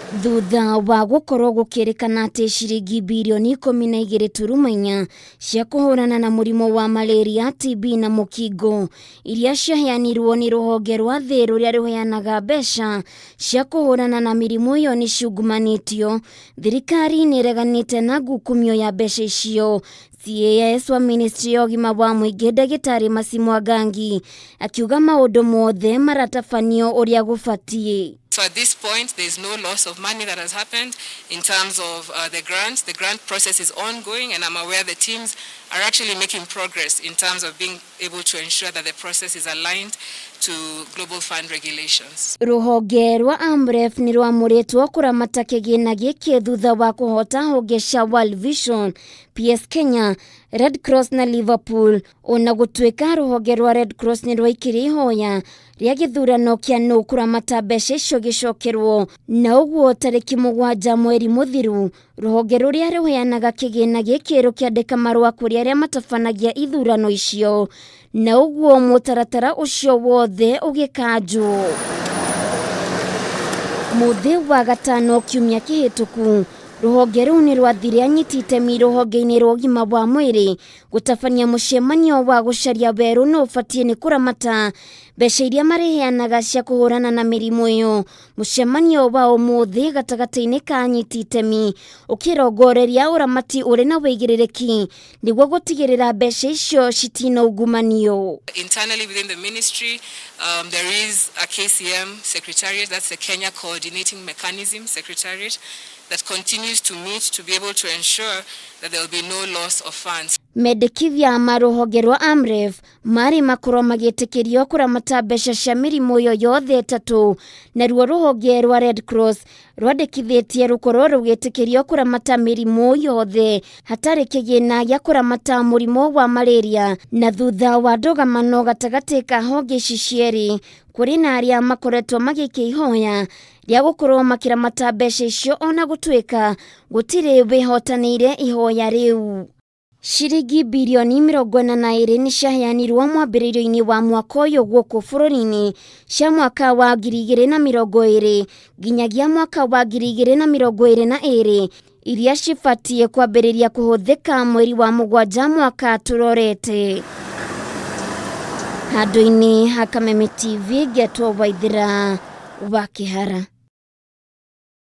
Thutha wa gũkorwo gũkĩrĩkana atĩ ciringi birioni 12.4 cia kũhũrana na mũrimũ wa malaria, TB na mũkingo iria ciaheanirwo nĩ rũhonge rwa thĩ rũrĩa rũheanaga mbeca cia kũhũrana na mĩrimũ ĩyo nĩ ciungumanĩtio, thirikari nĩ ĩreganĩte na ngukumio ya mbeca icio. CAS wa ministry ya ũgima wa mũingĩ ndagĩtarĩ Mercy Mwangangi akiuga maũndũ mothe maratabanio ũrĩa gũbatiĩ. So at this point, there is no loss of money that has happened in terms of the grants. The grant process is ongoing, and I'm aware the teams are actually making progress in terms of being able to ensure that the process is aligned to Global Fund regulations. Rũhonge rwa AMREF nĩ rwamũrĩtwo kũramata kĩgĩna gĩkĩ thutha wa kũhota honge cia World Vision, PS Kenya, Red Cross na Liverpool. Ona gũtuĩka rũhonge rwa Red Cross nĩ rwaikirie ihoya rĩa gĩthurano kĩa nũ kũramata mbeca icio gĩcokerwo, na ũguo tarĩki 7 mweri mũthiru rũhonge rũrĩa rũheanaga kĩgĩna gĩkĩ rũkĩandĩka marũa kũrĩ arĩa matabanagia ithurano icio, na ũguo mũtaratara ũcio wothe ũgĩkanjwo. Mũthĩ wa gatano kiumia kĩhĩtũku, rũhonge rũu nĩ rwathire anyiti itemi rũhonge-inĩ rwa ũgima wa mwĩrĩ gũtabania mũcemanio wa gũcaria werũ no ũbatiĩ nĩ kũramata mbeca iria marĩheanaga cia kũhũrana na mĩrimũ ĩyo. Mũcemanio wa ũmũthĩ gatagatĩ-inĩ ka anyiti itemi ũkĩrongoreria ũramati ũrĩ na wĩigĩrĩrĩki nĩguo gũtigĩrĩra mbeca icio citinaungumanio. Internally within the ministry, there is a KCM secretariat, that's the Kenya Coordinating Mechanism Secretariat, that continues to meet to be able to ensure that there will be no loss of funds. Mendekithia ma rũhonge rwa AMREF marĩ makorwo magĩtĩkĩrio kũramata mbeca cia mĩrimũ ĩyo yothe ĩtatũ, naruo rũhonge rwa Red Cross rwandĩkithĩtie rũkorwo rũgĩtĩkĩrio kũramata mĩrimũ yothe hatarĩ kĩgĩna gĩa kũramata mũrimũ wa malaria. Na thutha wa ndũgamano gatagatĩ ka honge ici cierĩ, kũrĩ na arĩa makoretwo magĩikia ihoya rĩa gũkorwo makĩramata mbeca icio, ona gũtuĩka gũtirĩ wĩhotanĩire ihoya rĩu. Ciringi birioni 42 nĩ ciaheanirwo mwambĩrĩrio-inĩ wa mwaka ũyũ gũkũ bũrũri-inĩ cia mwaka wa 2020 nginyagia mwaka wa 2022, iria cibatiĩ kwambĩrĩria kũhũthĩka mweri wa 7 mwaka tũrorete. Handũ-inĩ ha Kameme TV, ngetwo Waithĩra wa Kĩhara.